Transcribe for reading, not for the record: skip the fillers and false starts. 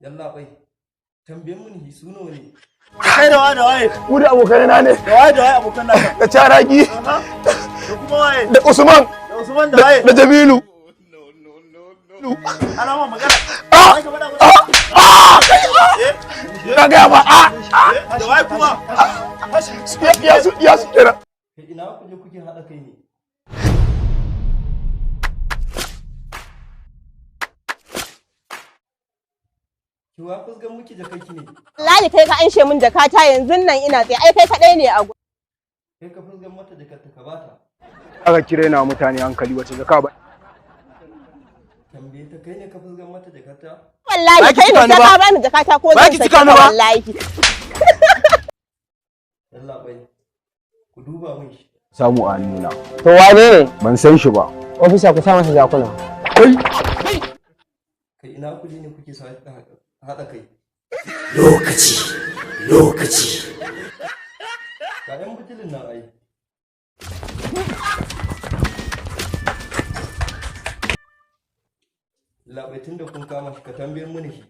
Yallaɓai, tambaye mun su nawa ne? Kai da waye da waye? Mu da abokanai na ne. Da waye da waye abokan naka? Da Caraki. Da kuma waye? Da Usman. Da Usman da waye? Da Jamilu. Ana ma magana. Ah! Kai ka faɗa mana. Ah! Na gaya ma ah! Da waye kuma? Ya su ya su kenan. Kai ina ku je kuke haɗa kai ne? Ki wa fusgan miki jakarki ne? Wallahi kai ka anshe min jakata yanzu nan ina tsaye, ai kai kadai ne a gurin. Kai ka fusgan mata jakarta ka bata. Aka kire na mutane hankali wace jaka ba. Tambaye ta kai ne ka fusgan mata jakarta? Wallahi Ba ki kai ne cika ni sai ba. ka bani jakata ko Ba zan ki sake cika ni ka ba. wallahi. Yallaɓai, ku duba mun shi. Samu a hannuna. To wane ne? Ban san shi ba. Ofisa, ku sa masa jakuna. Kai. Kai ina ku je ne kuke sa haɗa kai? Lokaci, lokaci. Ga 'yan bitilin nan ai. Yallaɓai, tun da kun kama shi ka tambaye mini shi.